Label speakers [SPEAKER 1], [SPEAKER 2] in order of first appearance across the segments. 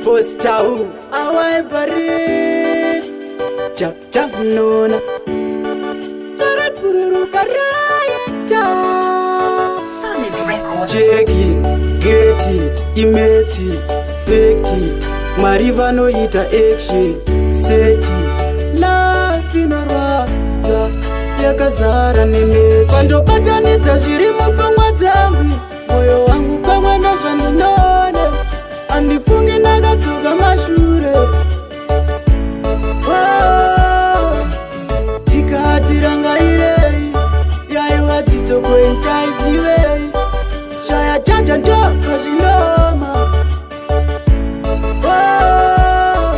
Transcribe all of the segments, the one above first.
[SPEAKER 1] Postau awai pari chap chap nona Tarapururuka raita.
[SPEAKER 2] Solid Records.
[SPEAKER 1] Cheki geti imeti fekti. Mwari vanoita action seti. Life inorwadza, yakazara nemeti. Pandobatanidza zviri mupfungwa dzangu, mwoyo wangu pamwe nezvandinoona, handifungi ndakadzoka mashure. Oh, tikatirangairei yaiwa dzidzo kuentaizivei shaya chaja ndoko zvinoma. Oh,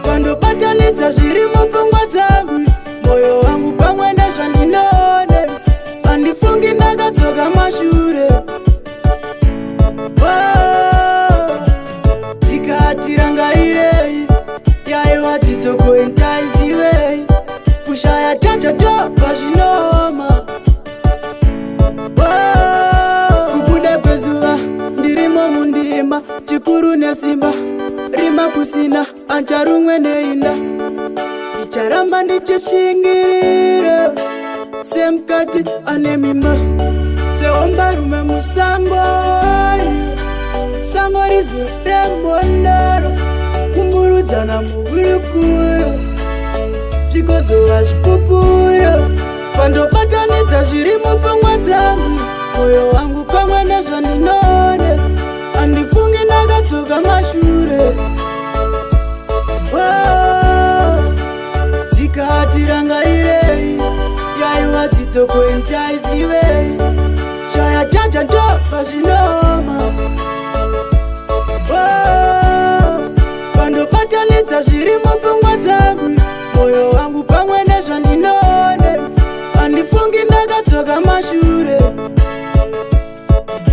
[SPEAKER 1] pandobatanidza zviri mupfungwa dzangu, mwoyo wangu pamwe nezvandinoona, handifungi ndakadzoka mashure. Oh, tikatirangairei yaiwa dzidzo kuentaizivei kushaya chaja topa zvinoma. Oh, kubuda kwezuva ndirimo mundima, chikuru nesimba rima kusina ancharumwe neinda. Ndicharamba ndichishingirira semukadzi ane mimba, sehombarume musango, sango rizere mhondoro, kumburudzana muhurukuro zvikozova zvipupuro. Pandobatanidza zviri mupfungwa dzangu, mwoyo wangu pamwe nezvandinoona, handifungi ndakadzoka mashure. Oh, tikatirangairei yaiwa dzidzo kuentaizivei shaya chaja ndopa zvinoma. Oh, pandobatanidza zviri mupfungwa dzangu, mwoyo wangu pamwe nezvandinoona, handifungi ndakadzoka mashure.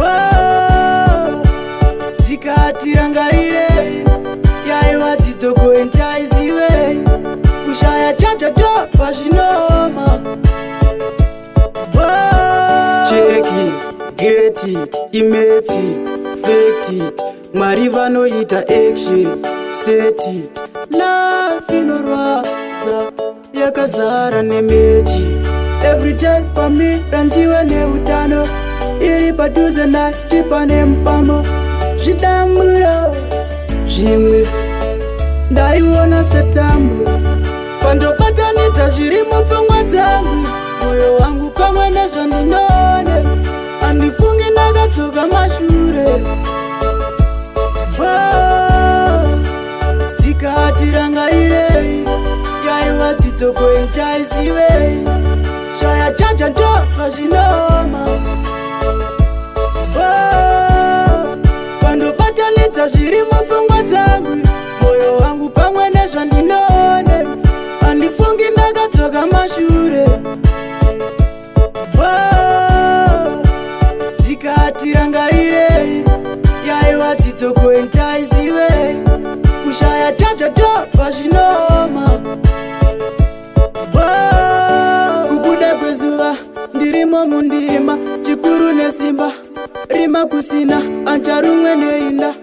[SPEAKER 1] Oh, tikatirangairei yaiwa dzidzo kuentaizivei kushaya chaja topa zvinoma. Oh. Cheki geti imeti fekti. Mwari vanoita action seti. Life inorwadza, yakazara nemechi. Everyday pamira ndiwe neutano, iri padhuze nati pane mupamo. Zvidamuro zvimwe ndaiona setambo. Pandobatanidza zviri mupfungwa dzangu, mwoyo wangu pamwe nezvandinoona, handifungi ndakadzoka mashure. Oh, tikatirangairei yaiwa dzidzo kuentaizivei shaya chaja ndopa zvinoma. Oh, pandobatanidza zviri mupfungwa dzangu, mwoyo wangu pamwe nezvandinoona, handifungi ndakadzoka mashure. Oh, tikatirangairei yaiwa dzidzo kuentaizivei kushaya chaja topa zvinoma. Oh, kubuda kwezuva ndirimo mundima, chikuru nesimba rima kusina ancharumwe neinda.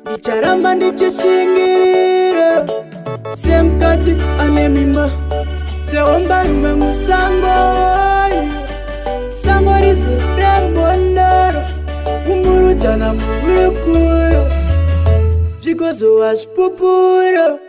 [SPEAKER 1] Ndicharamba ndichishingirira semukadzi ane mimba, sehombarume musango, sango rizere mhondoro, kumburudzana muhurukuro zvikozova zvipupuro.